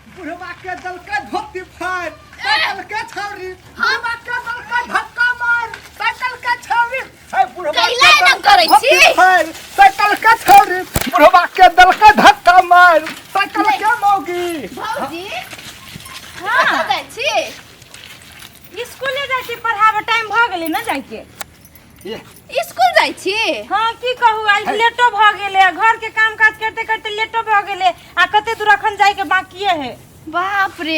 बुढ़वा के दलका धोती फाड़ साइकिल के छौरी, बुढ़वा के दलका धक्का मार साइकिल के छौरी। हे बुढ़वा के कैला एना दलका करै धोती छी? फाड़ साइकिल के छौरी, बुढ़वा के दलका धक्का मार साइकिल के मौगी। भौजी, कतऽ जाइ छी? स्कूले जाइ छी पढ़ाबे, टाइम भऽ गेलै ने जाइके। स्कूल जाइ छी? हाँ, की कहू, आइ लेटो भऽ गेलै, घर के काम काज करते करते लेटो भऽ गेलै आ कते दूर अखन जाइके बाकिए है। बाप रे,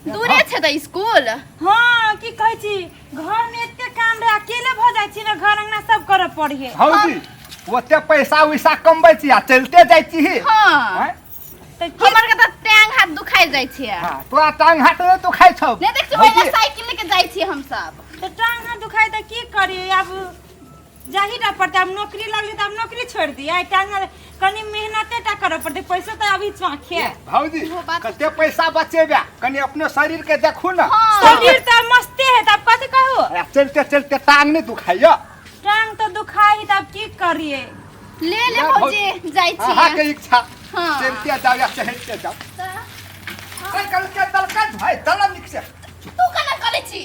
दूरे छै तऽ स्कूल। हाँ, की कहै छी, घर में एते काम रहे, अकेले भऽ जाइ छी ने, घर अंगना सब करऽ पड़े है। भौजी, ओते पैसा उैसा कमबै छी आ चलते जाइ छी। हाँ। आँय? तऽ की हमर के तऽ टांग हाथ दुखाइ जाइ छै। हाँ, तोरा टांग हाथ नहि दुखाइ छौ? नहि देख छी, भौजी, पहिले साइकिल लेके जाइ छियै हमसब। तऽ टांग हाथ दुखाइ तऽ की करी, आब जाही टा पड़तै। आब नौकरी लगलै तऽ आब नौकरी छोड़ि दियै? टांग हाथ कनि मेहनते टा करऽ पड़तै, पैसो तऽ अभी चाखे। भौजी, इहो बात- कते पैसा बचेबे, कनि अपने शरीर के देखू ने। हाँ। शरीर तऽ मस्ते है, तऽ आब कथी कहू। आ चलते चलते टांग नहि दुखाइया? टांग तऽ दुखाइ, तऽ आब की करियै। ले ले भौजी, जाइ छी। अहाँके इच्छा। हाँ। चलते जाउ या चढ़ते जाउ। साइकिल के दलका भाई दला निक से। तू केना करै छी?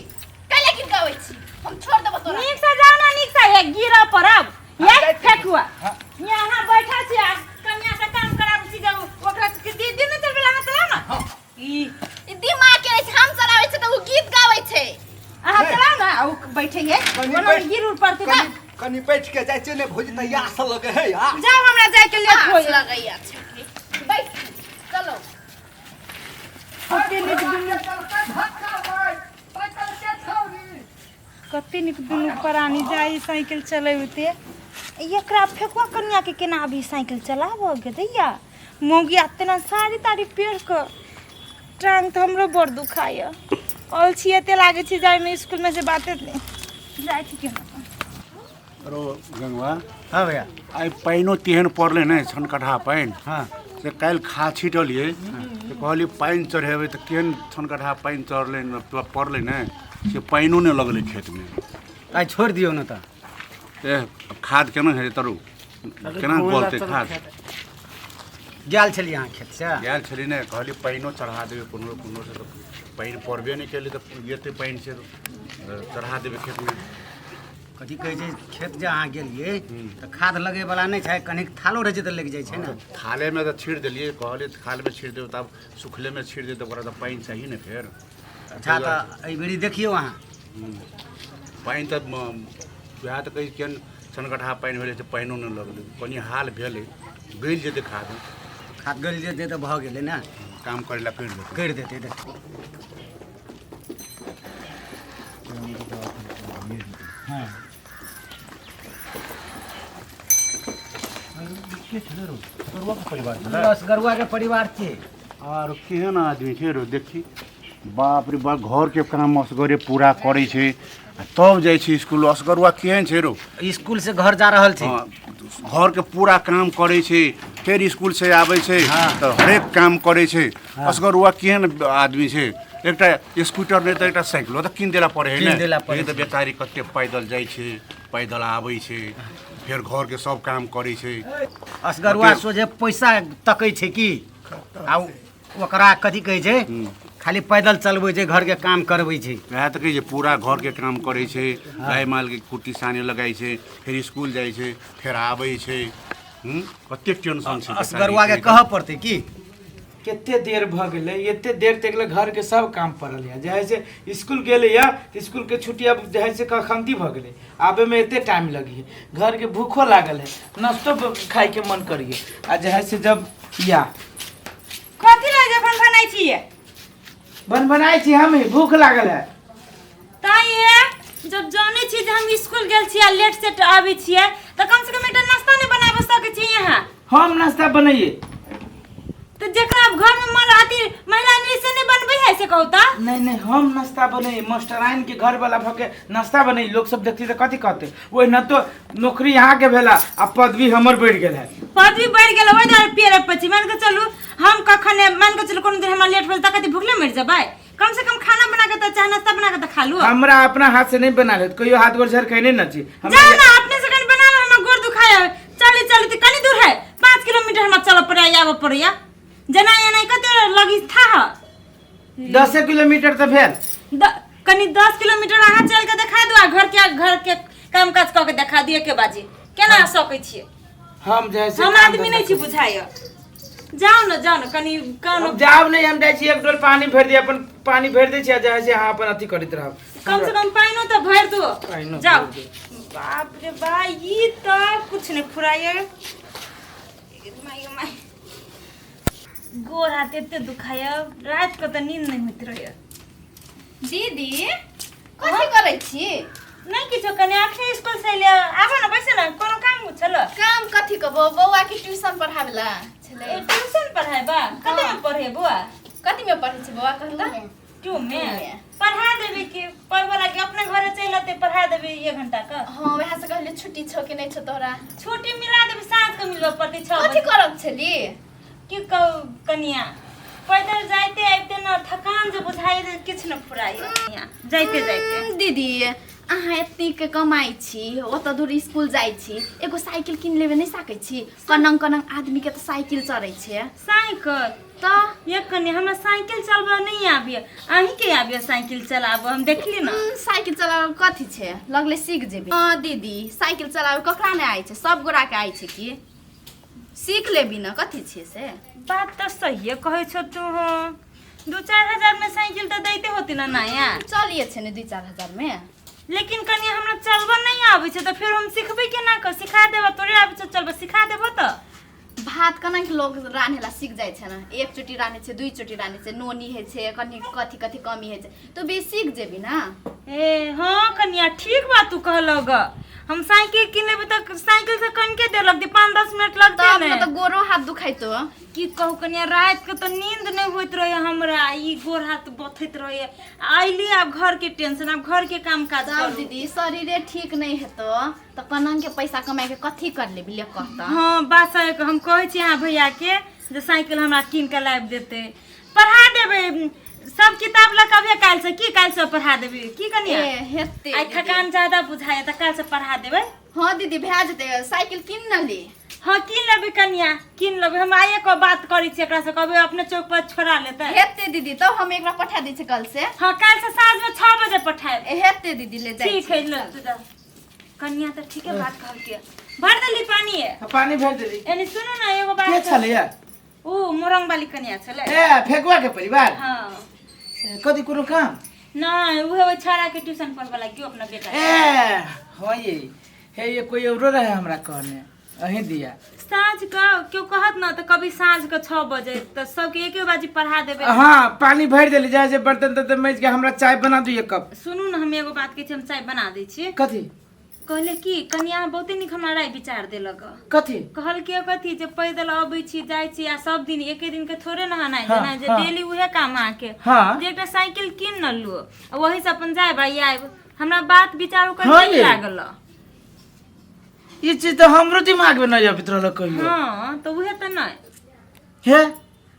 कैले किन के अबै छी? हम छोड़ देबो तोरा। नीक से जाओ ना, नीक से, हे गिरऽ पड़ब। हाँ, ये जाइ छी। फेकुआ। हाँ। यहाँ बैठा छी आ कन्या से काम कराबै छी, जाउ ओकरा के दीदी ने चलबै, अहाँ चलाउ ना। हाँ। ई ई दिमाग के रहै छै, हम चलाबै छै तऽ ओ गीत गाबै छै। अहाँ चलाउ ना, आ उ बैठे है। कनि ओना बैठ- गिर उड़ पड़तै ना। कनि कनि बैठ के जाइ छियै ने भौजी, तऽ यास लगे है आ। जाउ, हमरा जाय के लेट आस होय। लगैया छै। बैठ, चलो। कते नीक दुनू, कते नीक दुनू प्राणी जाइ साइकिल चलेबते। एकरा फेकुआ कनिया के केना अभी साइकिल चलाबऽ गे दैया? मौगी तेना साड़ी ताड़ी पेर कऽ, टांग तऽ हमरो बड़ दुखाइए। अलसी एते लागै छै जाइमे स्कूलमे, से बाते नहि। जाइ छी केना। अरो गंगवा। हाँ भैया। आइ पानिओ तेहन पड़लै ने, छनकटहा पानि। हाँ। से काल्हि खाद छिटलियै तऽ कहलियै पानि चढ़ेबै, तऽ केहन छनकटहा पानि चढ़लै ने, पड़लै ने, से पानिओ नहि लगलै खेतमे। आइ छोड़ि दियौ ने तऽ। ए खाद केना हेतै तरू, केना गलतै खाद? गेल छलियै अहाँ खेत से? गेल छलियै ने, कहलियै पानिओ चढ़ा देबै कोनो कोनो से, तऽ पानि पड़बे नहि केलै, तऽ एते पानि छै तऽ चढ़ा देबै खेतमे। कथी कहै छै, खेत जे अहाँ गेलियै तऽ खाद लगैवला नहि छै, कनिक थालो रहै छै तऽ लागि जाइ छै ने। थालेमे तऽ छीट देलियै, कहलियै थालमे छीट देबै, तब सुखलेमे छीट देबै तऽ ओकरा तऽ पानि चाही ने फेर। अच्छा, तऽ एहि बेरी देखियौ अहाँ। पानि तऽ वएह तऽ कहै छी, केहन छनकटहा पानि भेलै से पानिओ नहि लगलै, कनि हाल भेलै, गलि जेतै खाद। खाद गलि जेतै तऽ भऽ गेलै ने। काम करै लए करि देतै। करि देतै, देख। असगरुआ के परिवार छियै। आर केहन आदमी छै रो, देखी, बाप रे बाप, घरके काम असगरे पूरा करै छै आ तब जाइ छै स्कूल। असगरुआ केहन छै रो? स्कूल से घर जा रहल छै। हाँ, घरके पूरा काम करै छै, फेर स्कूल से आबै छै। तऽ हरेक काम करै छै। असगरुआ केहन आदमी छै? एकटा स्कूटर नहि तऽ एकटा साइकिलो तऽ कीन देला पड़े है कीन ने। देला पड़ै नहीं तऽ छै। बेचारी कते पैदल जाइ छै, पैदल आबै छै, फेर घरके सब काम करै छै। असगरुआ सोझे पैसा तकै छै की, आ ओकरा कथी कहै छै, खाली पैदल चलबै छै, घरके काम करबै छै। वएह तऽ कहै छै, पूरा घरके काम करै छै, गाय मालके कुट्टी सानी लगाइ छै, फेर स्कूल जाइ छै, फेर आबै छै। कतेक टेंशन छै। असगरुआके कहऽ पड़तै की। कते देर भऽ गेलै, एते देर तक ले घरके सब काम पड़ल यऽ। जे है से स्कूल गेलै यऽ तऽ स्कूलके छुट्टी अब जे है से कखनती भऽ गेलै, आबैमे एते टाइम लगी है। घरके भूखो लागल है, नाश्तो खाइके मन करिए आ जे है से जब या कथी लए जे भनभनाइ छियै? बन बनाइ छी हम, भूख लागल है। ताई ये जब जानै छी जे हम स्कूल गेल छी आ लेट सेट आबै छियै, तऽ कम से कम एकटा नाश्ता नहि बनाबऽ सकै छी यहाँ? हम नाश्ता बनैए? तऽ जेकरा आब घरमे मर अथी महिला नहीं से नहि बनबै है, से कहू तऽ। नहीं नहीं, हम नाश्ता बनैए? मास्टराइन के घर वाला भऽ के नाश्ता बनैए? लोग सब देखती तऽ कथी कहते? ओहि न तो नौकरी यहाँ के भेला आ पदवी हमर बढ़ि गेल है। पदवी बढ़ि गेल, ओहि दुआरे पेड़ पर छी। मान के चलू हम कखने, मान के चलू कोनो दिन हमरा लेट भेल तऽ कथी भुखले मरि जेबै? कम से कम खाना बना के तऽ, चाहे नाश्ता बना के तऽ खा लू। हमरा अपना हाथ से नहीं बना लेत, कहियो हाथ गोर झरकेने न छी हमरा। जाओ ना, अपने से कनि बना लो, हमरा गोर दुखाय। चली चली तऽ कनि दूर है, 5 किलोमीटर हमरा चलऽ पड़ैया, आबऽ पड़ैया। जेना एना कते लगी था 10 किलोमीटर तऽ भेल। कनि 10 किलोमीटर अहाँ चलि के देखा दू आ घर के काम काज कऽ के देखा दिअ के बाजी केना सकै छियै। हम जे है से हम काम आदमी धंधा नहि छी बुझाय। जाउ ने जाउ ने कनि कान हम जाउ नहि, हम जाइ छी एक डोल पानि भरि दिअ, अपन पानि भरि दै छी आ जे है से अहाँ अपन अथी करैत रहब। कम से कम पानिओ तऽ भरि दू। पानिओ जाउ। भरि दू। बाप रे बा ई तऽ कुछ नहि फुराय। माय माय गोर हाथ एते दुखाय, राति के तऽ नींद नहि होइत रहैए। दीदी कथी करै छी? नहि किछो, कनि अखने स्कूल से एलियै। आबऽ ने बैसे ने, कोनो काम छल? काम कथी कहबो, बौआ के ट्यूशन पढ़ाबे ला छलै। ट्यूशन पढ़ाएबा? कते में पढ़े बौआ? कथी में पढ़ै छै बौआ कहला? टू में। में। पढ़ा देबे कि पढ़बे लागी अपने घरे चलि अते पढ़ा देबे 1 घंटा का। हाँ वएह से कहले छुट्टी छौ कि नहीं छौ तोहरा? छुट्टी मिला देबे, साँझ के मिलबे पड़तै 6 कथी बजे। करब छली? की कहू कनिया, पैदल जाइते आबिते न थकान जे बुझाइ जे किछु न फुराइ जाइते जाइते। दीदी अहाँ एतेक कमाइ छी, ओतऽ दूर स्कूल जाइ छी, एगो साइकिल किन लेबे नहीं सकै छी? कनंग कनंग आदमी के तऽ साइकिल चढ़ै छै। साइकिल तऽ ये कनिया हमरा साइकिल चलबऽ नहीं आबिय, अहीं के आबिय साइकिल चलाबऽ, हम देखली न। साइकिल चलाबऽ कथी छै, लगले सीख जेबी। हाँ दीदी साइकिल चलाबऽ ककरा नहि आइ छै, सब गोरा के आइ छै, की सीख लेबी न, कथी छै से? बात तऽ सहिए कहै छौ तू। 2-4 हजार में साइकिल तऽ दैते होती न नया। चलिए छै ने 2-4 हजार में। लेकिन कनि हमरा चलबऽ नहीं आबै छै तऽ फेर हम सिखबै केना कऽ? सिखा देबऽ, तोरे आबै छौ चलबऽ, सिखा देबऽ तऽ। भात केना के लोग रान्हे ला सीख जाइ छै ने, 1 चोटी रान्हे छै, 2 चोटी रान्हे छै, नोनी होइ छै, कनि कथी कथी कमी होइ छै, तू भी सीख जेबी ना। ए हाँ कनिया ठीक बात तू कहलौ ग, हम साइकिल किन लेबै तऽ साइकिल से कनिके देर लगतै, 5-10 मिनट लगतै तब ने। ने तऽ गोरो हाथ दुखाइतो। की कहू कनिया, राति के तऽ नींद नहीं होइत रहे हमरा, ई गोर हाथ बथैत रहे। अइली आब घर के टेंशन, आब घर के काम काज तब करू। दीदी शरीरे ठीक नहीं हेतो तऽ कनंग के पैसा कमाए के कथी कर लेबी ले कहता? हाँ बात सही, हम कहै छी अहाँ भैया के जे साइकिल हमरा कीन के लाबि देतै, पढ़ा देबै सब किताब लऽ के अभिये काल्हि से, की काल्हि से पढ़ा देबै की कनिया? ए हेतै आइ थकान ज्यादा बुझाइए तऽ काल्हि से पढ़ा देबै। हाँ दीदी भए जेतै, साइकिल कीन न ली। हाँ कीन लेबै कनिया, कीन लेबै। हम आइए के बात करै छी एकरा से, कहबै अपने चौक पर छोड़ा लेतै। हेतै दीदी, तब हम एकरा पठा दै छी कल से। हाँ काल्हि से साँझ में 6 बजे पठायब। हेतै दीदी ले जाइ। ठीक है ले तू जा। कनिया तऽ ठीके बात कहलकै। भर देली पानी? पानी भरि देली। एने सुनू ना एगो बात। के छलैया? ऊ मोरंग वाली कनिया छलै। ए फेकुआ के परिवार? हाँ। कथी कोनो काम? नहीं उहे ओहि छाड़ा के ट्यूशन पढ़बे लागी अपना बेटा के। ए हाँ ये हे ये कोई औरो रहे हमरा कहने अहीं दिया। साँझ के केओ कहत ना तऽ कभी साँझ के 6 बजे तऽ सबके एके बाजी पढ़ा देबै। हाँ पानी भरि देली, जाइ से बर्तन तर्तन माजि के हमरा चाय बना दू 1 कप। सुनू ना हम एगो बात कहै छी, हम चाय बना दै छी। कथी? कहले कि कनिया बहुते नीक हमरा राय विचार देलक। कथी? कहलकै कथी जे पैदल अबै छी जाइ छी आ सब दिन एके दिन के थोड़े नहानाइ हाँ, जेना जे हाँ। डेली उहे काम अहाँके। हाँ। जे एकटा साइकिल कीन न लू आ वही से अपन जायब आ आयब। हमरा बात विचार ओकर हाँ नीक ये। लागल। ई चीज तऽ हमरो दिमाग में नहीं अबैत रहल कहियो। हाँ तऽ उहे तऽ नहि। हे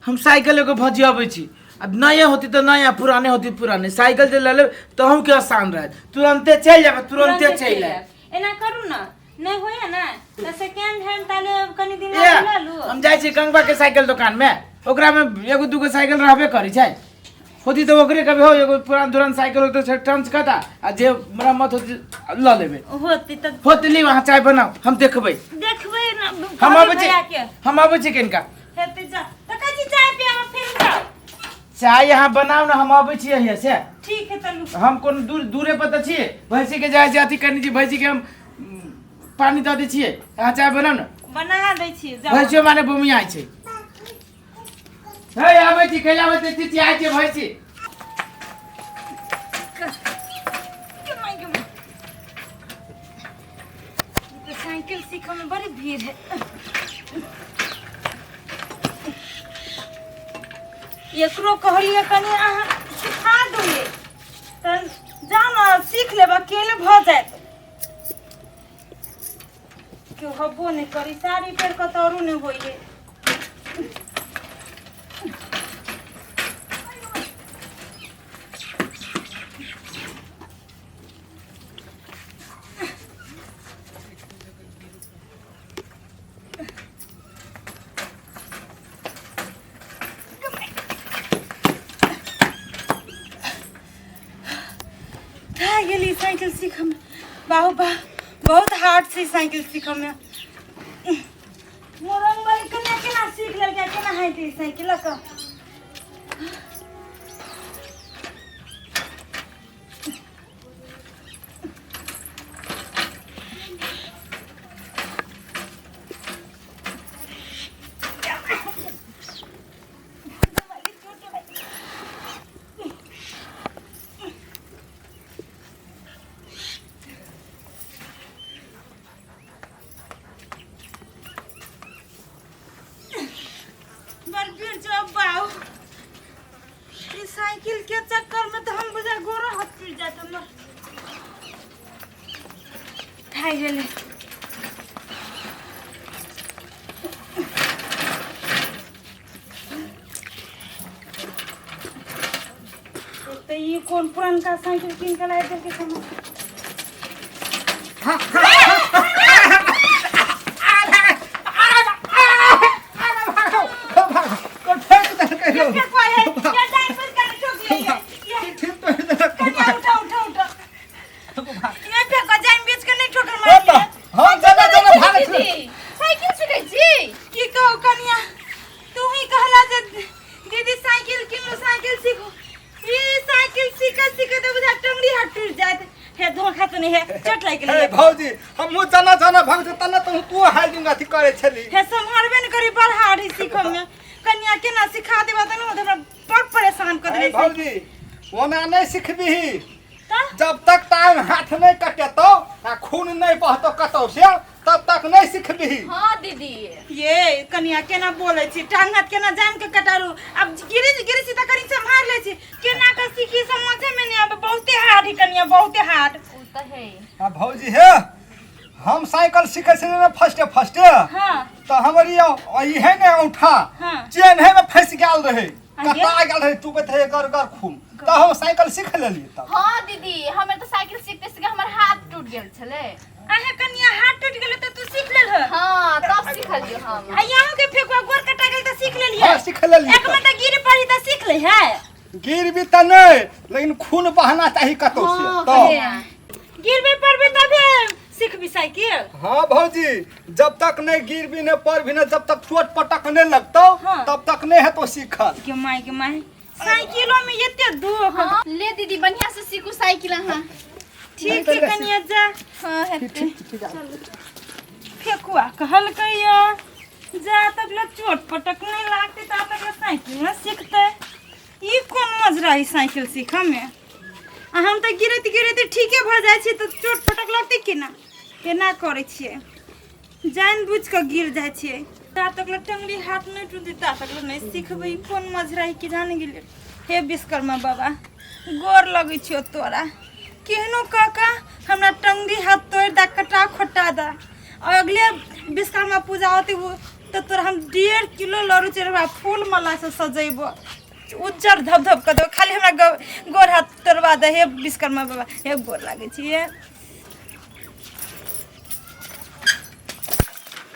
हम साइकिल एगो भजी अबै छी, अब नया होती तऽ नया, पुराने होती पुराने, साइकिल जे लऽ लेब तऽ अहूँके आसान रहत, तुरन्ते चलि जायब तुरन्ते चलि आयब। एना करू ना, नहीं होइए ना तऽ सेकेंड हैंड ताले कनि दिन ए, लऽ लू। हम जाइ छी गंगवा के साइकिल दुकान में, ओकरा में एगो दूगो साइकिल रहबे करै छै, होती तऽ ओकरे कभी हो एगो पुरान धुरान साइकिल होते से टंच कता आ जे मरम्मत होती लऽ लेबै। होती तऽ होती ली वहाँ चाय बनाउ, हम देखबै। देखबै ना, हम कहबै अबै छी, भैया के। हम अबै छी कनिका। हेतै जा। तऽ कहै छी चाय पियाबऽ फेर जाउ। चाय यहाँ बनाउ ना, हम अबै छी यहाँ से। ठीक है तलू। हम कोनो दूर दूरे पर तऽ छियै, भैंसी के जाइ छै अथी करने छी, भैंसी के हम पानी दऽ दै छियै, अहाँ चाय बनाउ ने। बना दै छी जाउ। भैंसियो माने बोमियाइ छै। हे आबै छी, कैला आबै छी, चिचियाइ छै भैंसी। साइकिल सीखऽ में बड़ी भीड़ है। एकरो कहलिए कनि अहाँ सिखा दियै तऽ जाउ ने सीख लेब, अकेले भऽ जायत। केओ हबो नहि करी, साड़ी पहिर कऽ तऽ औरो नहि होइए। लागि गेली साइकिल सीखमे। बाहु बा, बहुत हार्ड छै साइकिल सीखमे। मोरंग वाली कन्या केना सीख लेलकै, केना हेतै साइकिल लऽ कऽ? बड़ भीड़ छौ बाऊ। ई साइकिल के चक्कर में तो हम बुझा गोरो हाथ टूट जात हमर। थाकि गेलै। तऽ ई कोन पुरनका साइकिल कीन के लाबि देलकै समझ। ठीक। उठा उठा उठा, ये फेंको, जाइन बेच के नहीं ठोकर मारिए। हम जाना जाना भागत। दीदी, साइकिल सीखै छी? की कहू कनिया, तू ही कहला जे दीदी साइकिल किनु, साइकिल सीखू। ई साइकिल सीख सीख तऽ बुझा टंगड़ी हाथ टूट जात। हे, धोखा तऽ नहीं है, चोट लागि गेलै। हे भौजी, हमहूँ जाना जाना भागत तने तू तू हाइडिंग अथी करे छली। हे, सम्हारबे ने करी, बड़ हार्ड है सीखऽ में। कनिया केना सिखा देबा तऽ ने, हमरा बड़ परेशान कऽ हे देले। भौजी, ओना नहीं सिखबिही। तऽ जब तक टांग हाथ नहीं कटेतौ आ खून नहीं बहतौ कतौ से, तब तक नहीं सिखबिही। हाँ दीदी। ये कनिया, केना बोलै छी? टांग हाथ केना जाम के कटारू? अब गिरी गिरी छी तऽ कनि सम्हार लै छी। केना के सीखी, समझे में नहीं आबे। बहुते हार्ड है कनिया, बहुते हार्ड। ओ तऽ है। आ भौजी, हे हम साइकिल सीखे छलियै ने फर्स्टे फर्स्टे, तऽ हमर ई इहे ने औंठा चेन है में फंसि गेल रहे, कटा गेल रहे, चुबैत रहे गर गर खून, तऽ हम साइकिल सीख लेलियै तब। हाँ दीदी, हमर तऽ साइकिल सीखते सीखते हमर हाथ टूट गेल छलै। अहे कनिया, हाथ टूट गेलै तऽ तू सीख लेल? हाँ, तब सिखलियै हम। आ यहाँ के फेकुआ गोर कटा गेल तऽ सीख लेलियै? हाँ, सीख लेलियै। एक मिनट, गिर पड़ी तऽ सीख ले है? गिरबी तऽ नहि, लेकिन खून बहना चाही कतौ से। हाँ, तऽ कनिया। गिरबे पड़बे तबे सीखबी साइकिल? हाँ भौजी, जब तक नहीं गिरबी नहीं पड़बी नहीं, जब तक चोट पटक नहीं लगतौ, तब तक नहीं हेतौ सीखल। के माय के माय, साइकिलो में एते दुख। हाँ, ले दीदी, बढ़िया से सीखू साइकिल अहाँ। ठीक छै कनिया, जा। हाँ, हेतै। फेकुआ कहलकै या जा तक ले चोट पटक नहीं लागतै ता तक ले साइकिल न सीखतै। ई कोन मजरा ई साइकिल सीखऽ में? आ हम तऽ गिरैत गिरैत ठीके भऽ जाइ छी, तऽ चोट पटक लगतै केना? केना करै छियै? जानि बुझि कऽ गिर जाइ छियै। ता तक ले टंगरी हाथ नहि टूटतै ता तक ले नहि सिखबै। ई कोन मजरा है कि जान गेलियै। हे विश्वकर्मा बाबा, गोर लगै छियौ तोरा। केहनो कऽ कऽ हमरा टंगरी हाथ तोड़ि दऽ, कटा खोटा दऽ, और अगले विश्वकर्मा पूजा होतै वो तऽ तोरा हम 1.5 किलो लड़ू चढ़बा, फूल माला से सजेबो, उज्जर धप धप कऽ देबो। खाली हमरा गोर हाथ तोड़वा दे। हे विश्वकर्मा बाबा, हे गोर लागै छी।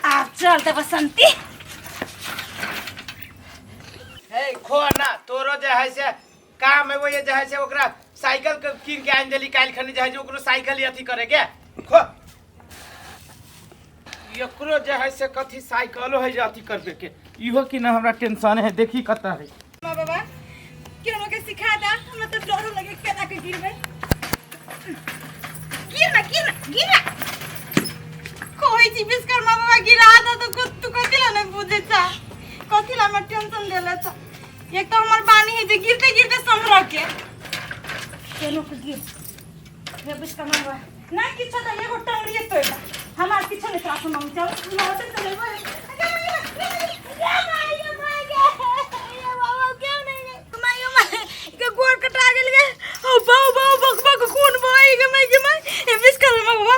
आब चल तऽ बसंती। हे खो ना, तोरो जे है से काम है वो जे है से ओकरा साइकिल के कीन के आनि देली काल्हि खनी, जे है से ओकरो साइकिल ही अथी करे के खो। एकरो जे है से कथी साइकिलो है जे अथी करबे के, इहो कि ना हमरा टेंशन है, देखी कतऽ है। माँ बाबा, केनो के सिखा दा, हमरा तऽ डरो लगे, केना के गिरबै। गिर ना, गिर ना, गिर ना। कहै छी विश्वकर्मा बाबा गिरा दा, तऽ तू कथी ला नहि बुझै छा? कथी ला हमरा टेंशन देले छा? एक तऽ हमर बानी है जे गिरते गिरते सम्हर के। केनो के गिर। हे विश्वकर्मा बाबा, ना किछो तऽ एगो टंगड़िए तोड़ दा, हमार किछो नहीं त्रास मांग। चल लौटे चलेबो। गोर कटा गेल गे। ओ बाऊ बाऊ, बक बक खून बहि गे। माय गे माय, ए विश्वकर्मा बाबा,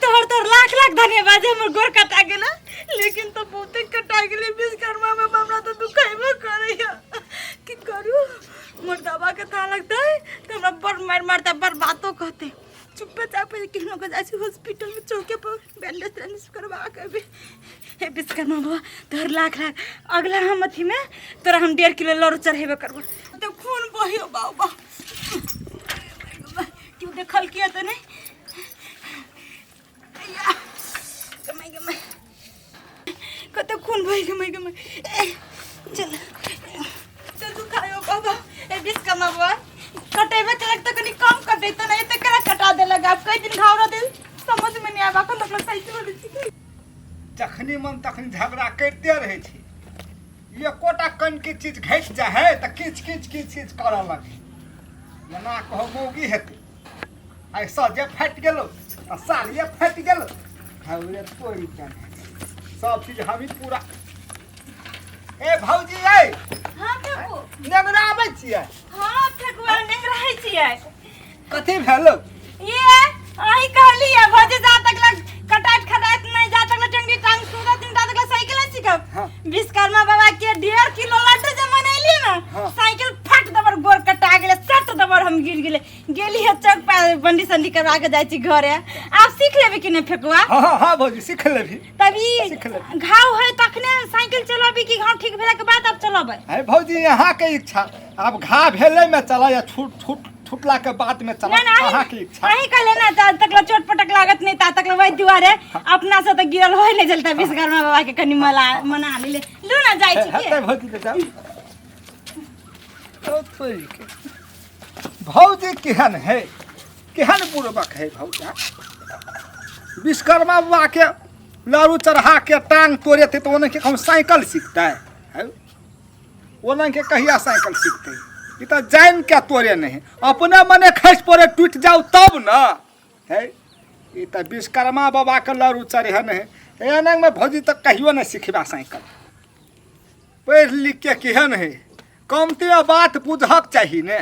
तोहर तोहर लाख लाख धन्यवाद जे हमर गोर कटा गेल, लेकिन तो बहुते कटा गेलै। विश्वकर्मा बाबा, हमरा तऽ दुखाइबो करैया, की करू? मोर दवा के था लगतै तऽ हमरा बड़ मारि मारतै, बड़ बातो कहतै। चुप्पे चाप केहनो के जाइ छी हॉस्पिटल में, चौके पर बैंडेज तैंडेज करवा के अबे। हे विश्वकर्मा बाबा, तोहर लाख लाख, अगला हम अथी में तोरा हम 1.5 किलो लड़ू चढ़ेबे करबो। तो खून बहियो बाबा, क्यों देखल किया? ये विश्वकर्मा बाबा कटेबे केलक तऽ कनि कम कटेतै ने एते केना कटा देलक आब कई दिन घाव रहतै समझ में नहीं आबा अखन तक साइकिल नहि सीखै। जखनी मन तखनी झगड़ा करिते रहै छै। एकोटा कनके चीज घटि जाइ है तऽ किच किच किच किच करऽ लगै। एना कहो मौगी हेतै, आइ सजे फाटि गेलो आ साड़िए फाटि गेलो। हौरे तोरी के सब चीज हमी पूरा। ए भौजी ए। हाँ फेकू। नेंगरा आबै छियै? हाँ फेकुआ, नेंगराइ छियै। कथी भेलो? ये अहीं कहलियै भौजी जा तक लग कटाइत खटाइत नहीं, जा तक लग टंगी टांग सुधत नहीं, ता तक लग साइकिल नहीं सीखब। हाँ। विश्वकर्मा बाबा के 1.5 किलो लड्डू जे मनैली ना, हाँ। साइकिल फट दबर गोर कटा गेलै, सट दबर हम गिर गेलै। गेली है चौक पर बंडी संडी करवा के जाइ छी घरे। आप सीख लेबी कि नहीं फेकुआ? हाँ हाँ हाँ भौजी, सीख लेबी। तब ई सीख लेबी। घाव है तखने साइकिल चलाबी कि घाव ठीक भेला के बाद आप चलाबै? अरे भौजी यहाँ के इच्छा, आब घाव भेलै में चला या छूट छूट छूटला के बाद में चला, ना ना अहाँ के इच्छा। अहीं कहले ना ता तक ला चोट पटक लागत नहीं ता तक ला वही दुआरे अपना से तो गिरल होय नहीं चलता। विश्वकर्मा बाबा के कनी मला मना ले लू ना जाइ छी के। हेतै भौजी के जाउ। ओ तोरी के। भौजी केहन है, केहन बुड़बक है भौजी। विश्वकर्मा बाबा के लाड़ू चढ़ा के टांग तोड़ेतै तऽ ओना के हम साइकिल सीखतै है, ओना के कहिया साइकिल सीखतै? ई तऽ जानि के तोड़े नहीं, अपने मने खसि पड़े टूटि जाउ तब न है। ई तऽ विश्वकर्मा बाबा के लाड़ू चढ़े नहीं। एना में भौजी तऽ कहियो नहि सिखबा साइकिल। पढ़ि लिख के केहन है, कमती बात बुझक चाही ने।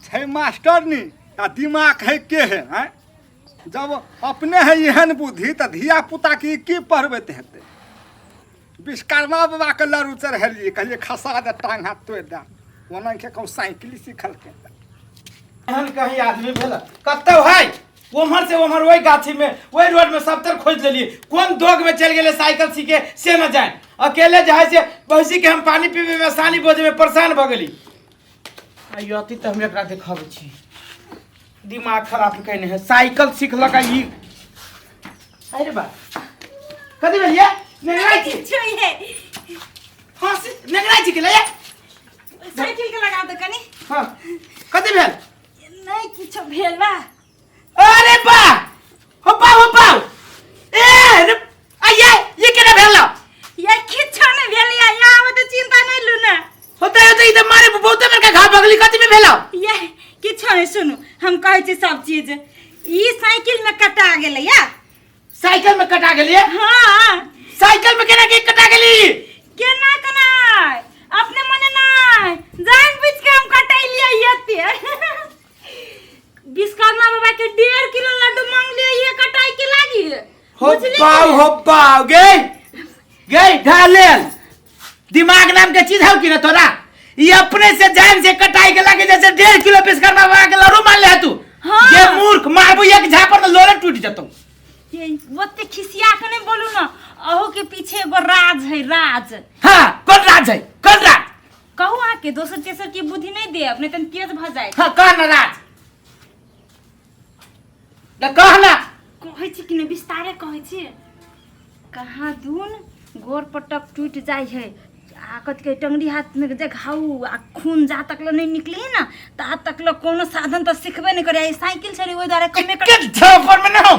छै मास्टरनी आ दिमाग है के है, आँय? जब अपने है एहन बुद्धि तऽ धिया पुता के की पढ़बैत हेतै? विश्वकर्मा बाबा के लड़ू चढ़ेलियै, कहलियै खसा दे टांग हाथ तोड़ि दे, ओना के कहूँ साइकिल सिखलकै। एहन कहीं आदमी भेल कतौ है? ओम्हर से ओम्हर ओहि गाछी में ओहि रोड में सब तर खोज लेलिए, कोन दोग में चल गेलै साइकिल सीखे से न जाए। अकेले जाए से भैंसी के हम पानी पीबे में सानी बोझे में परेशान भऽ गेली। आइयो अति तऽ हम एकरा देखबै छी, दिमाग खराब कयने है। साइकिल सिखलक आ ई। अरे बा कथी भेल ये? नेंगराइ छी? किछु ये। हाँ से नेंगराइ छी के ले साइकिल के लगा दे कनी। हाँ कथी भेल? नहीं किछु भेल बा। अरे बा हो पा हो पा ए रे आइए ये केना भेल? ये किछु नहीं भेल या यहाँ तो चिंता नहीं लू ना। होता होता ई त मारे बहुते बड़का घाव भगली, कथी में भेल? ये किछु नहीं, सुनू हम कहै छी सब चीज। ई साइकिल में कटा गेलै या। साइकिल में कटा गेलिए? हाँ। साइकिल में केना के कटा गेली? केना केना अपने मने नहीं जान बुझ के हम कटैलिए एते। विश्वकर्मा बाबा के 1.5 किलो लड्डू मांग लिए, ये कटाई के लागी। हो पाव हो पाव गे गे ढालेल दिमाग नाम के चीज हौ कि ना तोरा? ये अपने से जान से कटाई के लागे जैसे 1.5 किलो विश्वकर्मा बाबा के लड्डू मान ले तू। हाँ। ये मूर्ख मारबो एक झापर तो लोरे टूट जतौ। ये ओते खिसिया के नहीं बोलू ना, अहू के पीछे एगो राज है, राज। हाँ कौन राज है, कौन राज? कहू अहाँ के दोसर तेसर के बुद्धि नहीं दे, अपने तन तेज भ जाए। हाँ कह ना राज ना कह ना। कहै छी कि नहीं विस्तारे कहै छी। कहाँ दून गोर पटक टूट जाइ है आ कथी कहै टंगरी हाथ में जे घाव आ खून जा तक ले नहीं निकली ना ता तक ले कोनो साधन तो सिखबे नहीं करे। साइकिल छली ओहि द्वारे कमे कर के झापर में ना हम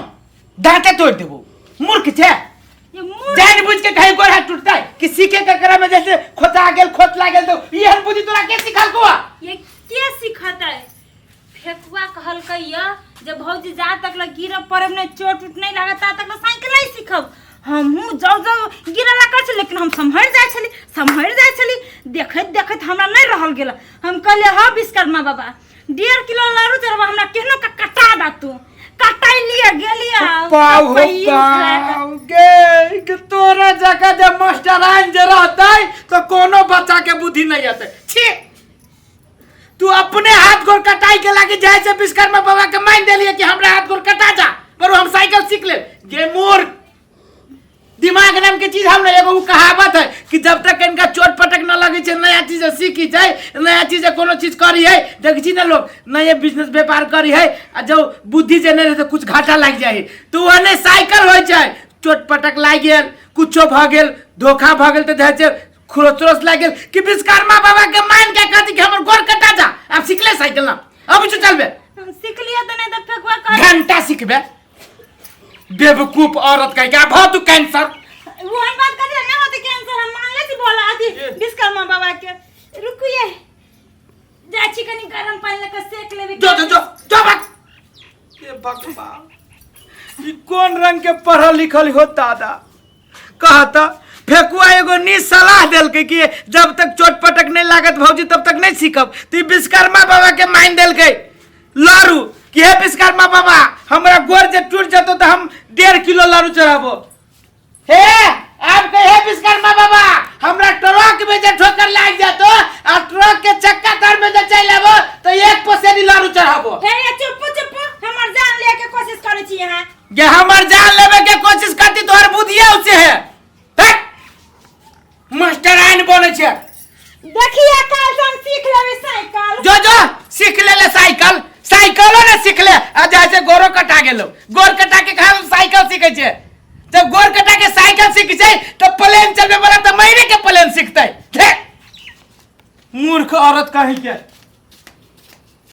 दांते तोड़ देबो मूर्ख छे। ये मूर्ख जान बुझ के कहीं गोर हाथ टूटता है कि सीखे के करा में जैसे खोता गेल खोतला गेल तो एहन बुद्धि तोरा के सिखल को? ये के सिखतै? फेकुआ कहलकै या जे भौजी जा तक ले गिरब पड़ब नहीं, चोट उट नहीं लागत ता तक ले साइकिल नहीं सीखब। हमहूँ जाउ जाउ गिरऽ लागल छली, लेकिन हम सम्हरि जाइ छली, सम्हरि जाइ छली। देखैत देखैत हमरा नहीं रहल गेल। हम कहलियै हँ विश्वकर्मा बाबा 1.5 किलो लाड़ू चढ़बा हमरा केहनो के कटा दा तू। कटैलियै गेलियै पाव हो पाव गे के तोरा जगह जे मास्टराइन जे रहतै तो कोनो बच्चा के बुद्धि नहीं अतै। छी तू अपने हाथ गोर कटाई के लागे जाय से विश्वकर्मा बाबा के मान देलिए कि हमरा हाथ गोर कटा जा पर हम साइकिल सीख ले। गे मूर्ख दिमाग नाम के चीज हम एगो उ कहावत है कि जब तक इनका चोट पटक न लगे छै नया चीज सीखी जाए नया चीज कोनो चीज करी है। देख छी ना लोग नए बिजनेस व्यापार करी है आ जब बुद्धि जे नहीं रहे तो कुछ घाटा लग जाए तो ओने साइकिल हो जाए चोट पटक लागि गेल कुछो भ गेल धोखा भ गेल तो जाइ छै खुरोच लागि गेल कि विश्वकर्मा बाबा के मान के कहती कि हमर गोर कटा जा। ले साइकिल ना अबै छौ चलबे। हम सीख लिया तऽ नहि तऽ फेकुआ कह। घंटा सिखबे बेवकूफ औरत कह के भऽ तू कैंसर। वहन बात कर ना होते कैंसर, हम मानले छी भोला अथी विश्वकर्मा बाबा के। रुकिए जाइ छी कनी गरम पानि लऽ कऽ सेक लेबै। जो जो जो जो भाग। हे भगवान, ई कोन रंग के पढ़ल लिखल हो दादा? कहता फेकुआ एगो नी सलाह देलकै कि जब तक चोट पटक नहीं लागत भौजी तब तक नहीं सीखब, तो ई विश्वकर्मा बाबा के मान देलकै लारू कि हे विश्वकर्मा बाबा हमरा गोर जे टूट जेतो तो हम 1.5 किलो लारू चढ़ाबो। हे आब कहे हे विश्वकर्मा बाबा हमरा ट्रक में जे ठोकर लाग जेतो आ ट्रक के चक्का तर में जे चल आबो तो एक पसेरी लारू चढ़ाबो। हे ये चुप चुप, हमर जान ले के कोशिश करै छी अहाँ। जे हमर जान लेवे के कोशिश करती तोहर बुद्धिया उसे है। हट! मास्टर आइन बनै छै। देखिए काल से हम सीख लेबै साइकिल। जो जो सीख ले ले साइकिल, साइकिलो ने सीख ले आ जाइ छै गोरो कटा गेलो, गोर कटा के कहाँ साइकिल सीखे छै? जब गोर कटा के साइकिल सीख छै तऽ प्लेन चलबे वाला तऽ महीने के प्लेन सीखतै। हे! मूर्ख औरत कहीं के।